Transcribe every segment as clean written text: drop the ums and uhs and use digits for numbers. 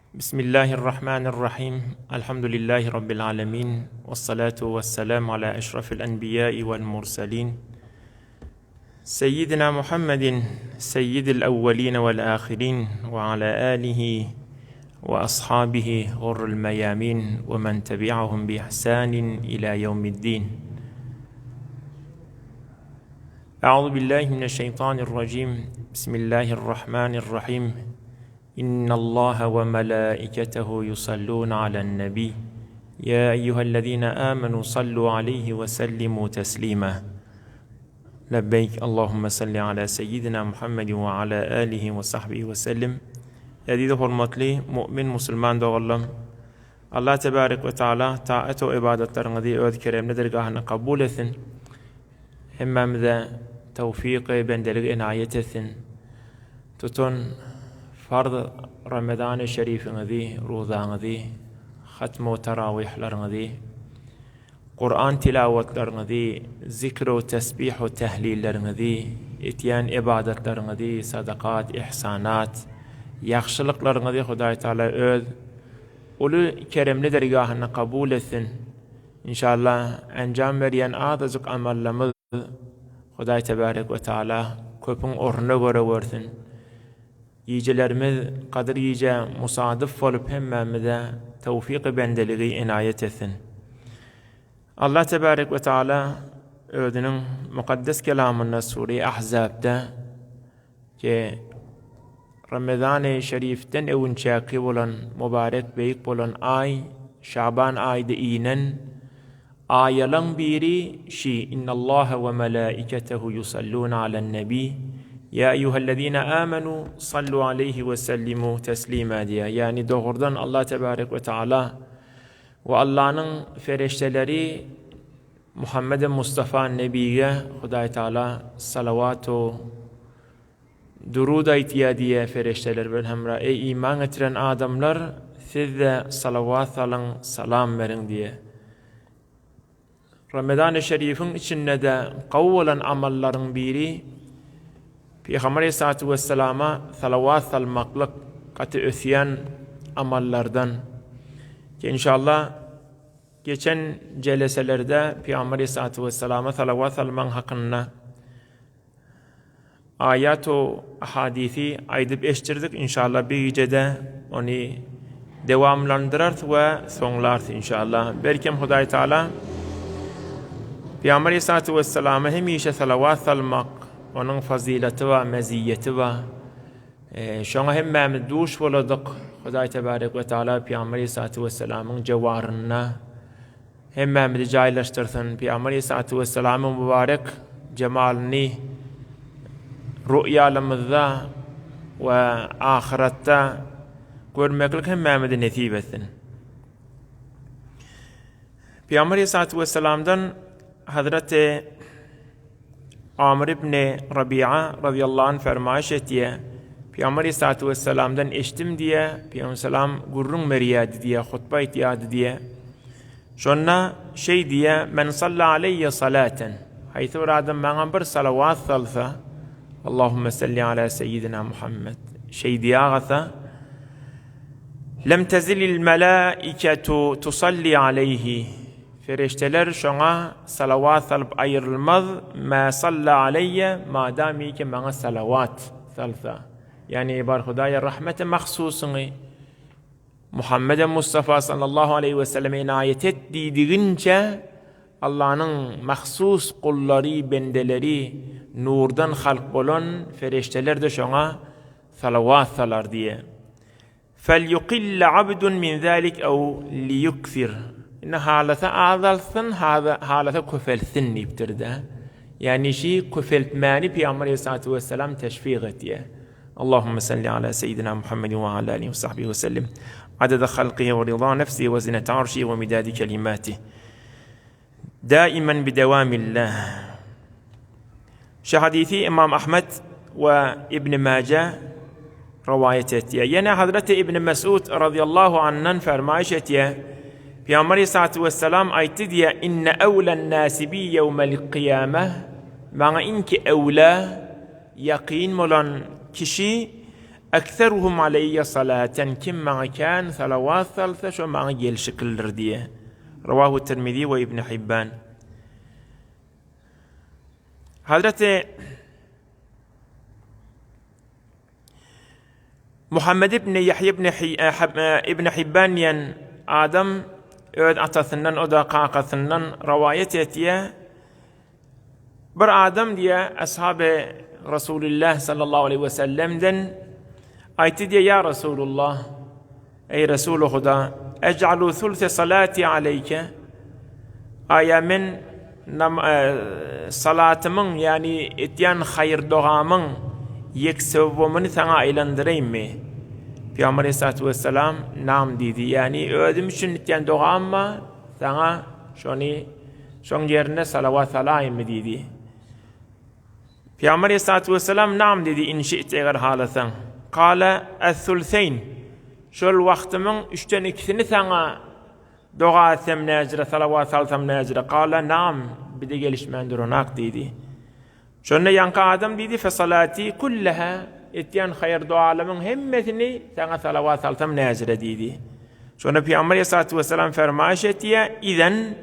Bismillahirrahmanirrahim. Elhamdülillahi Rabbil alemin. Vessalatu vesselamu ala eşrafil enbiyai vel murselin. Seyyidina Muhammedin, seyyidil evveline vel ahirin ve ala alihi ve ashabihi gurrul meyamin ve men tebi'ahum bi ihsanin ila yevmiddin. Euzu billahi mineşşeytanirracim. Bismillahirrahmanirrahim. İnnallaha ve melaiketehu yusallun alen nebi. Ya eyyühellezine amenu sallu aleyhi ve sellimu teslima. Lebbeyk Allahümme salli ala seyyidina Muhammedin ve ala alihi ve sahbihi ve sellim. Eziz hormatly mu'min musulman doganlarym, Allah tebarek we taala taat we ybadatlaryňyzy öz keremli dergahynda kabul etsin. Hemmämize tawfyky bendelik enaýat etsin. Tutan farz Ramazany şerifiňizi, ruzaňyzy, hatm-u tarawyhlaryňyzy, Kuran tilawatlaryňyzy, zikr-u tesbih-u tehlilleriňizi, etýän ybadatlaryňyzy, sadakat, ihsanat, ýagşylyklaryňyzy Hudaý Taala öz uly keremli dergahynda kabul etsin. Inşallah enjam berýän azajyk amallamyz Hudaý tebarek we taala köpüň ornuna göre görsün. Gijelerimiz Gadyr gijä musadyf bolup hemmämize tawfyky bendeligi enaýat etsin. Allah tebarek we taala özüniň mukaddes kelamynda sure Ahzabda Ki, Ramazany şerifden öwünçäki bolan mubarek beýik bolan aý, Şaban aýda inen aýalaň biri şi, Innallaha we melaiketehu yusalluna alen nebi, ýa eýýuhellezine amenu sallu aleýhi we sellimu teslima diýýär. Ýagny dogrudan Allah tebarek we taala we Allanyň fereşdeleri Muhammede Mustafa Nebige Hudaý Taala salawat-u durud aýtýar diýýär fereşdeler bilen hemra, Eý iman getiren adamlar, siz-de salawat salyň, salam beriň diýýär. Ramazany şerifiň içinde-de gowy bolan amallaryň biri Pygamber aleyhissalatu vesselama salawat salmaklyk gaty ösýän amallardan. Inşallah Geçen jeleselerde Pygamber aleyhissalatu vesselama salawat salmaň hakynda aýat u hadisi aýdyp eşdirdik. Inşallah bir gijede ony dewamlandyrarys we soňlarys inşallah. Belkem Hudaý Taala Pygamber aleyhissalatu vesselama hemişe salawat salmak onuň fazilaty we meziýeti we Şoňa hemmämiz duş boladyk. Hudaý tebarek we taala Pygamber aleyhissalatu vesselamyň jewarynda hemmämizi jaýlaşdyrsyn. Pygamber aleyhissalatu vesselamyň mübarek jemalyny ruýalymyzda we ahyratda görmeklik hemmämize nesip etsin. Pygamber aleyhissalatu vesselamdan Hazreti Amr ibn Rabi'a radiyallahu anh fermaýyş etýär, Pygamber aleyhissalatu vesselamdan eşitdim diýär, Pygamber salam gürrüň berýärdi diýär, hutba aýtýardy diýär. Şonda şeý diýär, Men salla aleyye salaten. Haýsy bir adam maňa bir salawat salsa, Allahumma salli ala seyyidina Muhammed. Şeý diýagasa, Lem tezilil melaiketu tusalli aleyhi. Perişdeler şoňa salawat salyp aýrylmaz, mä salla aleýýe, madamiki maňa salawat salsa. Ýagny bar Hudaýa rahmeti mahsusyňy Muhammede Mustafa sallallahu aleýhi we selleme enaýet et diýdiginçe Allanyň mahsus gullary, bendeleri, nurdan halk bolan perişdeler-de şoňa salawat salar diýe. Felýukille abdun min zalik ew liýukfir. Indi halasa azaltsyn, halasa köpeltsin diýipdir-de. Ýagny şi köpeltmäni Pygamber aleyhissalatu vesselam teşwik etýär. Allahumma salli ala seýidina Muhammedin we ala alihi we sahbihi we sellim. Adada halkihi we rida nefsihi we zinete arşihi we midadi kelimatihi. Daimen bi dewamillah. Şu hadisi Imam Ahmed we Ibn Maje rowaýat etýär. Ýene Hazreti Ibn Mesud radıyallahu andan fermaýyş etýär. Peygamber Aleyhissalatu vesselam aýtdy diýär, "Inne awlan nasi bi ýewmel kyýame" Maňa iň ki ewla, ýakyn bolan kişi. Ekseruhum aleýýe salaten, kim maňa kän salawat salsa, şo maňa gelşiklidir diýýär. Rawahu Tirmizi we Ibn Hibban. Hazreti Muhammed ibn Ýahýa ibn Ibn Hibban diýen adam öz atasyndan, o da kakasyndan rowaýat etýär. Bir adam diýýär, ashaby Rasulullah sallallahu aleyhi ve sellemden aýtdy diýýär, ýa Rasulullah, Eý Resuly Huda, ej'alu sulse salati aleýke, Aýa men salatymyň, ýagny etýän haýyr-dogamyň ýeksewwumyny saňa aýlandyraýynmy? Pygamber aleyhissalatu wessalam, Naam diýdi. Ýagny özüm üçin etýän dogam bar, saňa şony şoň ýerine salawat salaýynmy diýdi. Pygamber aleyhissalatu wessalam Naam diýdi, in şi'te eger halasaň. Kale, Es-sulseýn, Şol wagtymyň üçden ikisini saňa doga etsem näjire, salawat salsam näjire. Kale, Naam, bize gelişmän duranak diýdi. Şonda ýaňky adam diýdi, Fesalati kulleha, etýän haýyr-dogalarymyň hemmesini saňa salawat salsam näjire diýdi. Şonda Pygamber aleyhissalatu wessalam fermaýyş etýär, Izen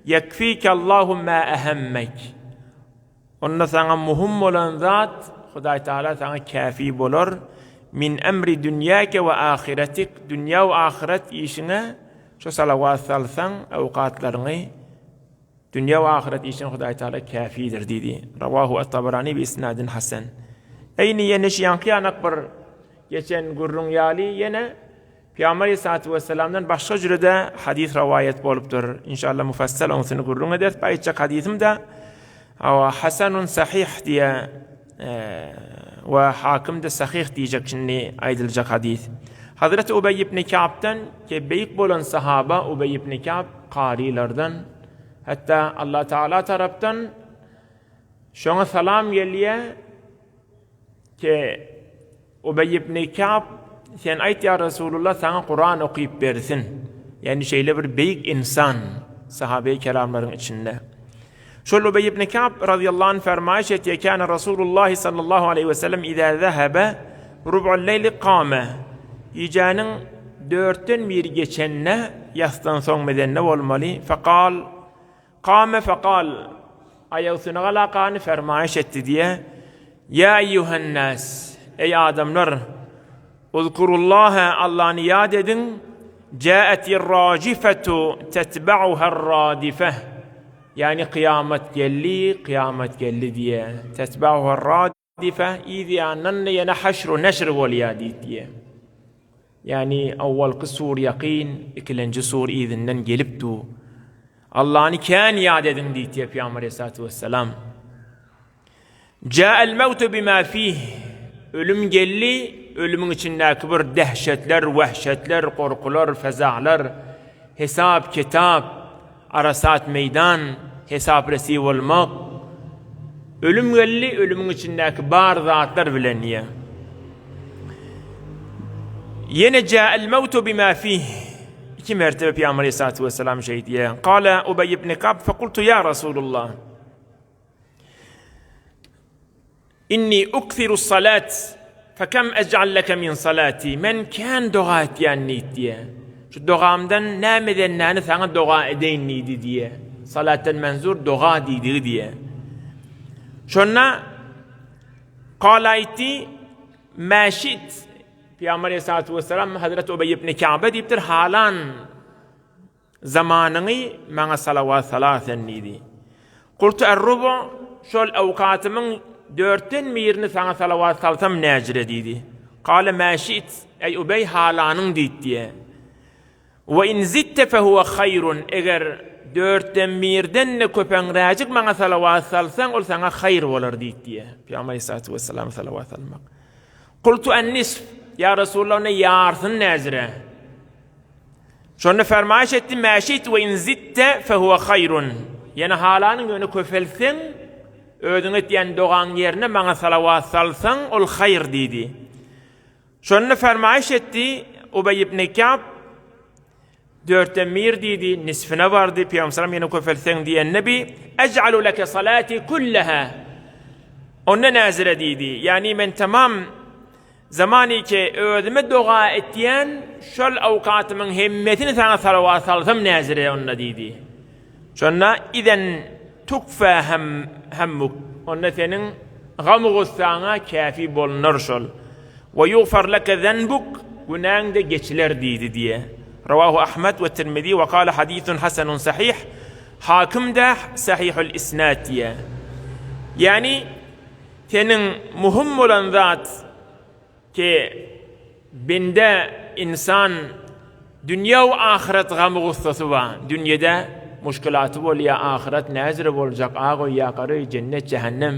ýekfike Allahu ma ehemmek. Onda saňa muhum bolan zat, Hudaý Tagala saňa käfi bolar, min emri dünýäke we ahyretik, dünýä we ahyret işiňe şu salawat salsaň, awkatlaryňy dünýä we ahyret işiňe Hudaý Tagala käfidir diýdi. Rawahu at-Tabarani bi isnadin hasan. Eýni ýene şu ýaňky ýanak bir geçen gürrüň ýaly ýene Pygamber aleyhissalatu vesselamdan başga jürede hadys rowaýat bolupdyr. Inşallah mufassal onusyny gürrüň ederis. Bu aýtjak hadysym-da hawa hasanun sahih diýe we hakim de sahih diýjek şindi aýdyljak hadys. Hazreti Ubey ibn Ka'bdan ki beýik bolan sahaba Ubey ibn Ka'b karylardan hatda Allah Taala tarapdan şoňa salam gelýär ki Ubeý ibn Ka'b, Sen aýt ýa Resulullah saňa Kuran okyp bersin. Ýagny şeýle bir beýik ynsan sahabeýi keramlaryň içinde. Şol Ubeý ibn Ka'b razyýallahu anh fermaýyş etýär, Kana Resulullah sallallahu aleýhi we sellem iza zehebe rub'ul leýli kame. Gijäniň dörtden biri geçende, ýasdan soň medende bolmaly. Fekal, Kame fekal, aýagsyna galakany fermaýyş etdi diýe, Ýa eýýuhennas, eý adamlar, uzkurullaha, Allany ýat ediň, Jäetir-rajifetu tetba'uher-radifeh, ýagny kyýamat geldi, kyýamat geldi diýe, tetba'uher-radifeh. Dife, yz ýanyndan-da ýene haşru-neşr bolýar diýip diýýär. Ýagny owalky sur ýakyn, ikilenji sur yzyndan gelip dur. Allany kän ýat ediň diýip diýýär Pygamber aleyhissalatu vesselam. Ja'al mawtu bima fih. Ölüm geldi, ölümiň içindäki bir dehşetler, wehşetler, gorkular, fezahlar, hesap, kitap, Arasat meýdan, hesap resi bolmak, Ölüm geldi, ölümiň içindäki bar zatlar bilen diýýär. Ýene ja'al mawtu bima fih. Iki mertebe Pygamber aleyhissalatu vesselam şeý diýýär. Kala Ubey ibn Ka'b fekultu ya Rasulullah. Inni ukthiru salat, fekem ej'al leke min salati, men kän doga etýän diýdi diýe. Şu dogamdan näme edendäni saňa doga edeýin diýdi diýe. Salatdan menzur doga diýdigi diýe. Şonda kala aýtdy, mä şit, Pygamber aleyhissalatu vesselam Hazreti Ubey ibn Ka'ba diýipdir, halan Zamanyňy maňa salawat sala sen diýdi. Kultu er-rubu, şol awkatymyň dörtden birini saňa salawat salsam näjire diýdi. Kale mä şi't, eý Ubeý halanyň diýdi diýe. We in zidte fehuwe haýrun, eger dörtden birden-de köpeňräjik maňa salawat salsaň, ol saňa haýyr bolar diýdi diýe. Pygamber aleyhissalatu vesselam salawat salmak. Kultu en-nisf, ýa Resulallah onda ýarsyny näjire. Şonda fermaýyş etdi, Mä şi't we in zidte fehuwe haýrun. Ýene halanyň ýöne köpeltseň, özüň etýän dogaň ýerine maňa salawat salsaň, ol haýyr diýdi. Şonda fermaýyş etdi, Ubeý ibn Ka'b, dörtden bir diýdi, nisfine bardy, Pygamber salam ýene köpeltseň diýende bi, Ej'alu leke salati kulleha. Onda näzire diýdi. Ýagny men tamam. Zamany ki özüme doga etýän, şol awkatymyň hemmesini saňa salawat salsam näzire onda diýdi. Şonda izen tukfa hammuk, onda seniň gam-gussaňa käfi bolunar şol. We ýugfar leke zenbuk, günäň-de geçiler diýdi diýe. Rawahu Ahmed we Tirmizi we kale hadisun hasanun sahih, Hakim-de sahihul isnad diýe. Ýagny Seniň muhim bolan zat ki bende ynsan dünýe we ahyret gamy gussasy bar. Dünýede muşkulaty bolýar, ahyret näzire boljak, ak öý ýa gara öý, jennet, jähennem,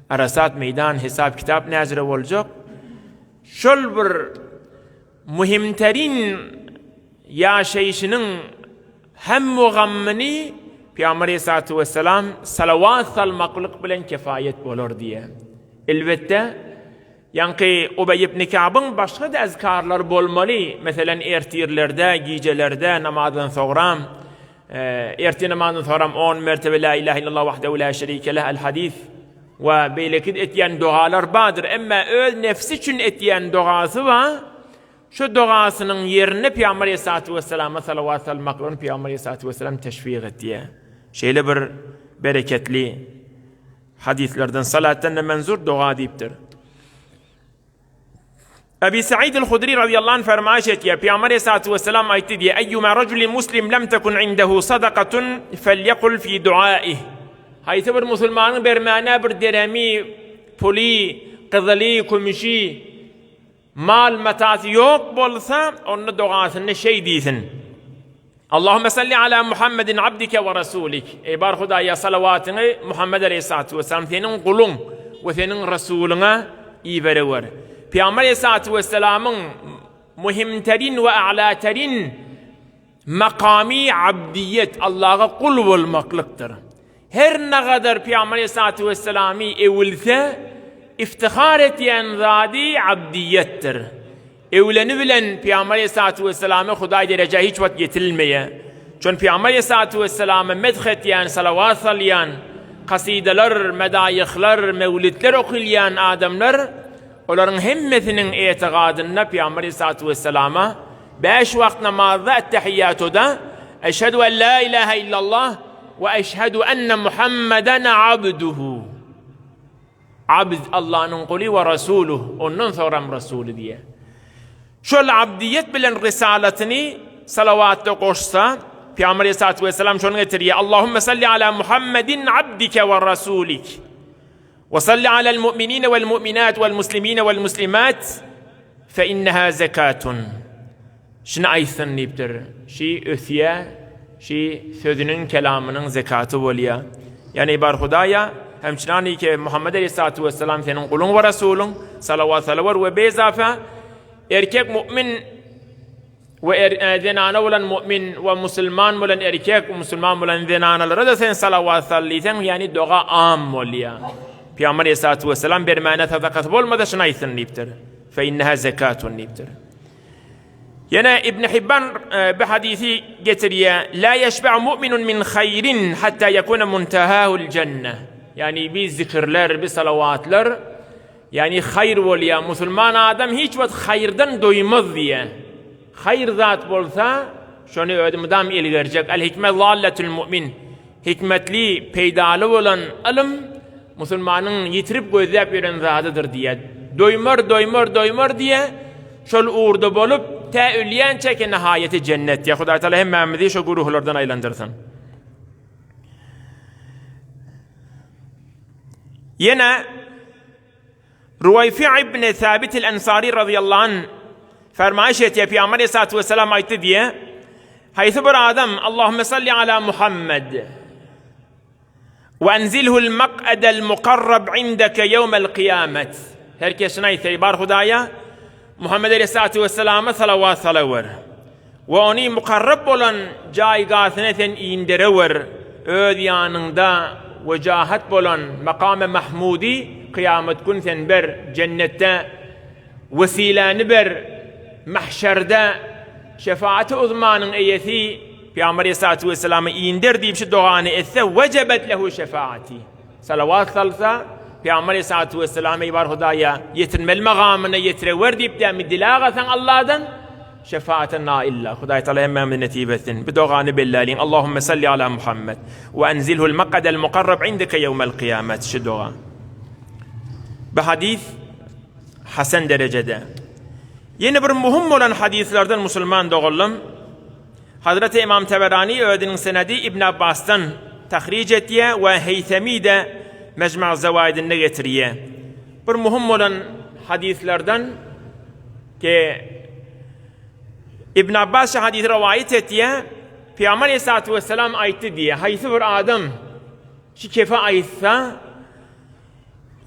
arasat meýdan, hesap kitap näzire boljak. Şol bir muhimterin ýaşaýşynyň Hemmu-gammyny Pygamber aleyhissalatu vesselam salawat salmaklyk bilen kefaýet bolar diýýär. Elbetde, ýaňky Ubeý ibn Ka'byň başga-da ezkarlary bolmaly, meselem, ertirlerde, gijelerde namazdan soňram, ertir namazyndan soňram on mertebe La ilahe illallah wahdehu la şerike leh el-hadis we beýleki etýän dogalar bardyr. Emma öz nefsi üçin etýän dogasy bar. Şu dogasynyň ýerine Pygamber aleyhissalatu vesselama salawat salmaklygyny Pygamber aleyhissalatu vesselam teşwik etýär. Şeýle bir bereketli hadyslardan salatdan da menzur doga diýipdir. Ebi Said el-Hudri radıyallahu anh fermaýyş etýär. Pygamber aleyhissalatu vesselam aýtdy diýýär: "Eyyuma rajulin muslim lem tekun indehu sadakatun felyekul fi duaih." Haýsy bir musulmanyň bermäne bir deremi, puly, gyzyly, kümüşi Mal-matasy ýok bolsa, onda dogasynda şeý diýsin, Allahümme salli ala Muhammedin abdike we rasulik. Eý bar Hudaýa salawatyňy Muhammed aleyhissalatu vesselam seniň guluň we seniň rasulyňa iberewer. Pygamber aleyhissalatu vesselamyň muhimterin we a'laterin Makamy abdiýet, Allaha gul bolmaklykdyr. Her nagadar Pygamber aleyhissalatu vesselamy öwülse, iftihar etýän zady abdiýetdir. Öwleni bilen Pygamber aleyhissalatu vesselamy Hudaý derejä hiç wagt ýetirilmeýär. Çün Pygamber aleyhissalatu vesselama medh etýän, salawat salýan, kasydalar, medaýyhlar, mewlidler okylýan adamlar, olaryň hemmesiniň etigadynda Pygamber aleyhissalatu vesselama Bäş wagt namazda Ettehiýýatuda Eşhedü en la ilahe illallah we eşhedü enne Muhammeden abduhu. Abd Allanyň guly we rasuluh, ondan soňram rasuly diýýär. Şol abdiýet bilen risalatyny salawatda goşsa, Pygamber aleyhissalatu vesselam şony getirýär. Allahümme salli ala Muhammedin abdike we rasulik. We salli alal mu'minine wal mu'minat wal muslimine wal muslimat fe inneha zekatun. Şuny aýtsyn diýipdir. Şi ösýä, şi sözüniň kelamynyň zekaty bolýa. Ýani bar Hudaýa, hemçinani ki Muhammed aleyhissalatu vesselam seniň guluň we rasulyň, salawat salawar we bezafa erkek mu'min We er, zenana bolan mu'min we musulman bolan erkek, musulman bolan zenanalara-da sen salawat sal diýseň, ýagny doga am bolýar. Pygamber aleyhissalatu vesselam bermäne sadakasy bolmasa şuny aýtsyn diýipdir. Fe inneha zekatun diýipdir. Ýene Ibn Hibban e, bu hadisi getirýär. La yeşbe'u mu'minun min hayrin hatta yekuna muntahahul jenne. Ýagny bi zikirler, bi salawatlar Ýagny haýyr bolýar. Musulman adam hiç wagt haýyrdan doýmaz diýýär. Haýyr zat bolsa, şony özi mydam ilgerjek. El hikme zalletul mu'min. Hikmetli, peýdaly bolan ylym musulmanyň ýitirip gözläp ýören zadydyr diýýär. Doýmar, doýmar, doýmar diýýär. Şol ugurda bolup, tä ölýänçä ki nihaýeti jennet diýýär. Hudaý Taala hemmämizi şo güruhlardan aýlandyrsyn. Ýene Ruwaýfi ibn Sabit el-Ensari radıyallahu anh fermaýyş etýär, Pygamber aleyhissalatu vesselam aýtdy diýe, haýsy bir adam Allahümme salli ala Muhammed we enzilhu'l maq'adal muqarrab indeke ýewmel kyýamet. Her kes şuny aýtsa, bar Hudaýa Muhammed aleyhissalatu vesselama salawat salawer. We ony mukarrab bolan jaýgasyna sen inderewer, öz ýanyňda wejahat bolan makamy mahmudy kyýamat gün sen ber, jennetde wesiläni ber, mahşerde şefaati uzmanyň eýesi Pygamber aleyhissalatu vesselamy inder diýip şu dogany etse, wejebet lehu şefaati. Salawat salsa. Pygamber aleyhissalatu vesselam eý bar Hudaýa ýetirmeli magamyna ýetirewer diýip dämi dileg alsaň Allahdan şefaate nailla. Hudaý Taala hemmämize nesip etsin. Bu dogany belläliň. Allahümme salli ala Muhammed we enzilhul makadel mukarrab indike ýewmel kyýamet şu doga. Bu hadys hasen derejede. Ýene bir muhim bolan hadyslardan musulman doganlarym Hazreti Imam Teberani özüniň senedi Ibn Abbasdan tahric etýär we Heýsemi-de Mejma' Zewaidinde getirýär. Bir muhim bolan hadyslardan ki Ibn Abbas şu hadysy rowaýat etýär, Pygamber Aleyhissalatu vesselam aýtdy diýýär, haýsy bir adam şu kefe aýtsa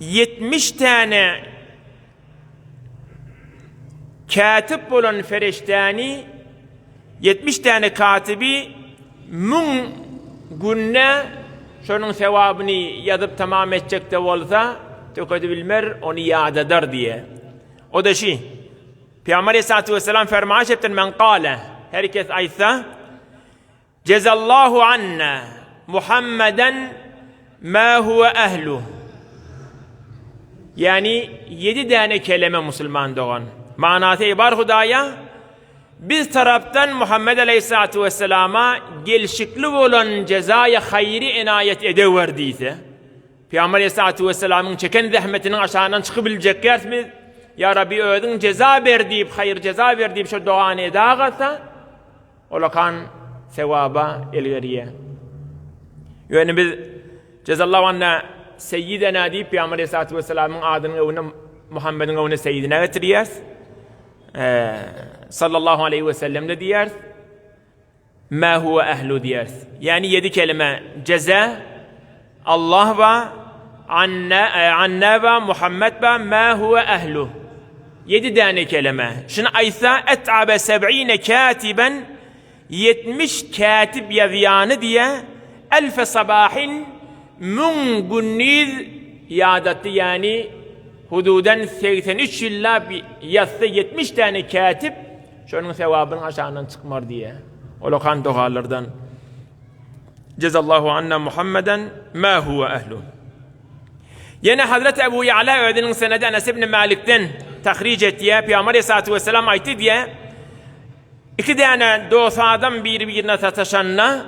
70 täne Kätip bolan ferişdäni, 70 täne katyby müň günde şonuň sewabyny ýazyp tamam etjek-de bolsa, tökedibilmer, ony ýadadar diýýär. O-da şi, Pygamber aleyhissalatu vesselam fermaýyş etdi, Men gale, her kes aýtsa, Jezallahu anna Muhammeden ma huwe ehluh. Ýagny ýedi däne keleme musulman dogan. Manasy eý bar Hudaýa biz tarapdan Muhammed aleýhissalatu wesselama gelşikli bolan jezaýa haýry enaýat edewer diýse. Pygamber aleýhissalatu wesselamyň çeken zähmetiniň aşagyndan çykyp biljekkäs biz. Ýa Rabbi özüň jeza ber diýip haýyr jeza ber diýip şo dogany eda galsa. Olakan sewaba el berýär. Ýöne biz Jezallahu anna seýidena diýip Pygamber Aleyhissalatu vesselamyň adynyň öňüne Muhammediň öňüne seýidina getirýäris. Sallallahu aleyhi ve sellem de diýýäris. Ma huwa ehlu diýýäris. Ýani ýedi kelime jeza Allah ba, anna, anna ba, Muhammed ba, ma huwa ehlu. Ýedi däne keleme. Şuny aýtsa, et'abe seb'ine katiben, 70 kätip ýazýany diýe, elfe sabahin, müň gündiz ýadatdy, ýagny hududan 83 ýyllap ýazsa 70 däne kätip, şonuň sewabynyň aşagyndan çykmar diýe. Olakan dogalardan. Jezallahu anna Muhammeden ma huwa ehlu. Ýene Hazreti Ebu Ýa'la özüniň senedi Enes ibn Malikden tahric etýär. Pygamber Aleyhissalatu vesselam aýtdy diýär. Iki däne dost adam bir-birine sataşanda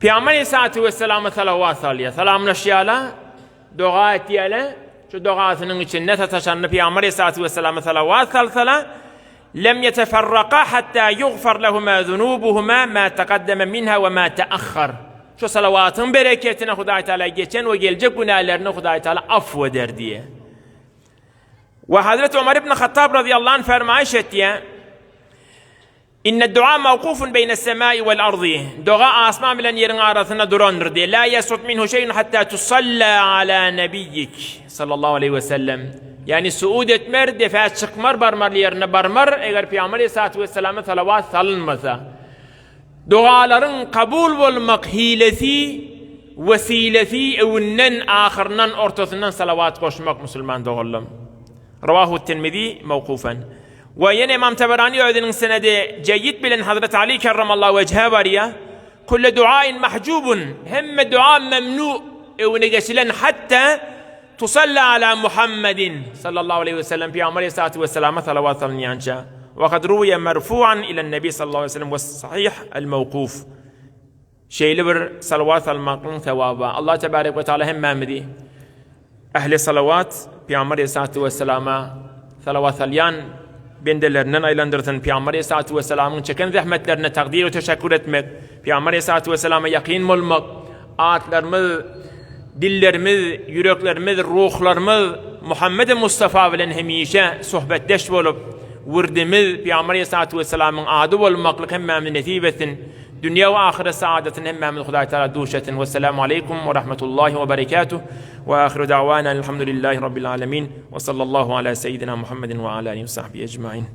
Pygamber Aleyhissalatu vesselama salawat salýar. Salamlaşýarlar, doga etýärler. Şu dogasynyň içinde sataşanda Pygamber Aleyhissalatu vesselama salawat salsalar, Lem ýeteferraka hatta ýugfar lehuma zunubuhuma ma tekaddeme minha we ma teahhar. Şu salawatyň bereketine Hudaý Teala geçen we geljek günälerini Hudaý Teala afw eder diýe. We Hazreti Omar ibn Hattab radıyallahu anh fermaýyş etýär. Inne dua mawkufun beýne semai wel ardy. Doga asman bilen ýeriň arasynda durandyr diýe. La yasut minhu şeyun hatta tusalla ala nebiyyik sallallahu aleyhi ve sellem. Ýagny suud etmer, depä çykmar, barmaly ýerine barmar, eger Pygamber aleyhissalatu vesselama salawat salynmasa. Dogalaryň kabul bolmak hilesi, wesilesi öwünden, ahyryndan, ortasyndan salawat goşmak musulman doganlarym. Rawahu Tirmizi mawkufen. We ýene Imam Tabarani özüniň senedi jeýýid bilen Hazreti Ali kerramallahu wejhe barýar. Kulle duain mahjubun, hemme dua memnu, öwüne geçilen hatta Tusalla ala Muhammedin sallallahu aleýhi we sellem Pygamber aleyhissalatu wesselama salawat salynýança. Wa kad ruwiýa merfu'an ilen nebi sallallahu aleýhi we sellem we sahih el mewkuf. Şeýle bir salawat salmaklygyň sewaby bar. Allah tebarek we taala hemmämizi ähli salawat Pygamber aleyhissalatu wesselama salawat salýan bendelerinden aýlandyrsyn. Pygamber aleyhissalatu wesselamyň çeken zähmetlerine takdir we teşekkür etmek, Pygamber aleyhissalatu wesselama ýakyn bolmak, Atlarymyz, dillerimiz, ýüreklerimiz, ruhlarymyz Muhammedi Mustafa bilen hemişe sohbetdeş bolup, wirdimiz Pygamber aleyhissalatu wesselamyň ady bolmaklyk hemmämize nesip etsin. Dünýä we ahyret saadatyny hemmämize Hudaý Tagala duş etsin. Wesselamu aleýkum we rahmetullahi we berekatuh. We ahiru da'wana elhamdülillahi rabbil alamin. We sallallahu ala seýidina Muhammedin we ala alihi we sahbihi ecmain.